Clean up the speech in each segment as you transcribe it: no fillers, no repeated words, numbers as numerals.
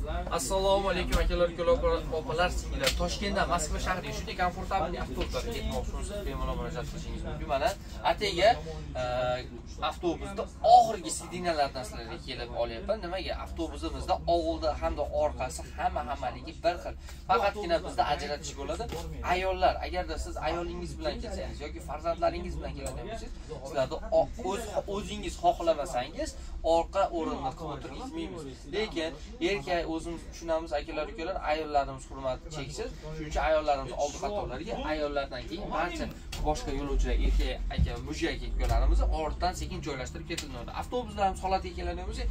Assalomu alaykum akalar, ukalar, opalar, singillar. Toshkentdan Moskva shahriga shunday komfortabli avtobuslarda ketmoqchi bo'lsangiz, bemalol murojaat qilishingiz mumkin. Mana atega avtobusda oxirgi sidinalardan sizlarga kelib olyapman. Nimaga? Avtobusimizda oldi hamda orqasi hammaligi bir xil. Faqatgina bizda ajratish bo'ladi. Ayollar, agarda siz ayolingiz bilan kelsangiz yoki farzandlaringiz bilan keladigan bo'lsangiz, sizlarda o'zingiz xohlamasangiz orqa o'rindiqqa o'tirgizmaymiz. Lekin erkak o'zimiz tushunamiz, akalar, ukalar, ayollarimiz hurmati cheksiz. Shuning uchun ayollarimiz oldi qatorlarga, ayollardan keyin barcha boshqa yo'lovchilar, erkak aka, mujik aka ukalarimizni ortdan sekin joylashtirib ketiladi. Avtobuslarimiz holatiga keladigan bo'lsak,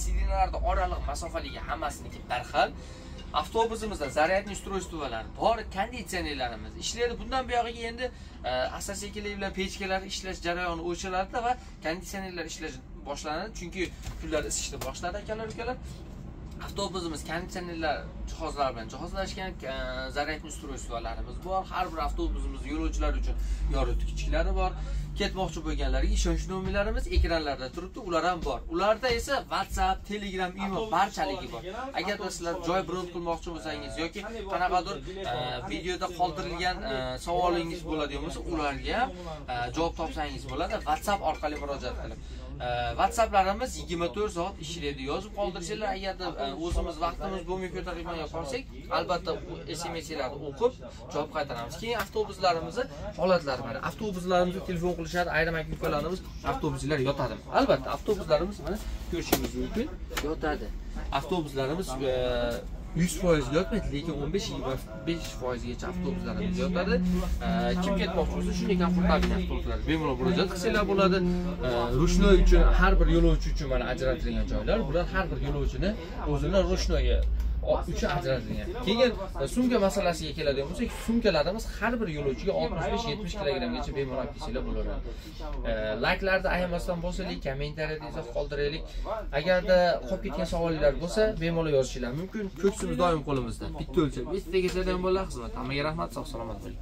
sidinalarda oraliq masofaligi hammasiniki bir xil. Avtobusimizda zaryadniy ustroystvolar bor, konditsionerlarimiz ishlaydi. Bundan buyog'iga endi asosiykilik bilan pechkalar ishlash jarayoni o'chiriladi va konditsionerlar ishlash boshlanadi. Chunki kunlar isishni boshladi, akalar, ukalar. Avtobusimiz konditsionerlar jihozlari bilan jihozlashgan, zaryadniy ustroystvolarimiz bor. Har bir avtobusimiz yo'lovchilar uchun yoritgichlari bor. Ketmoqchi bo'lganlarga ishonch nomerlarimiz ekranlarda turibdi, ular ham bor. Ularda esa WhatsApp, Telegram, Imo barchaligi bor. Agarda sizlar joy bron qilmoqchi bo'lsangiz yoki qanaqadir videoda qoldirilgan savolingiz bo'ladigan bo'lsa, ularga ham javob topsangiz bo'ladi. WhatsApp orqali murojaat qilib. WhatsApplarimiz 24 soat ishlaydi. Yozib qoldirsanglar, agarda o'zimiz vaqtimiz bo'lmay ko'tarilmay qolsak, albatta SMSlarni o'qib javob qaytaramiz. Keyin avtobuslarimizni holatlari mana. Avtobuslarimizni telefon qilishadi, ayrim aka ukalarimiz avtobuslar yotadimi? Albatta, avtobuslarimiz mana ko'rishingiz mumkin, yotadi. Avtobuslarimiz 100% yotmaydi, lekin 15-25% gacha avtobuslarimiz yotadi. Kim ketmoqchi bo'lsa, shunday komfortabli avtobuslar bemalol murojaat qilsanglar bo'ladi. Rushnoy uchun har bir yo'lovchi uchun mana ajratilgan joylar, bular har bir yo'lovchini o'zini rushnoyi uchun ajratilgan. Keyin sumka masalasiga keladigan bo'lsak, sumkalarimiz har bir yo'lovchiga 65-70 kilogramgacha bemalol olib kelsanglar bo'ladi. Layklarni ayamasdan bosaylik, kommentariyada izoh qoldiraylik. Agarda qolib ketgan savollar bo'lsa, bemalol yozishinglar mumkin. Ko'ksimiz doim qo'limizda. Bitta o'lchab, bitta keladigan bo'ladi xizmat. Hammaga rahmat, sog' salomat bo'ling.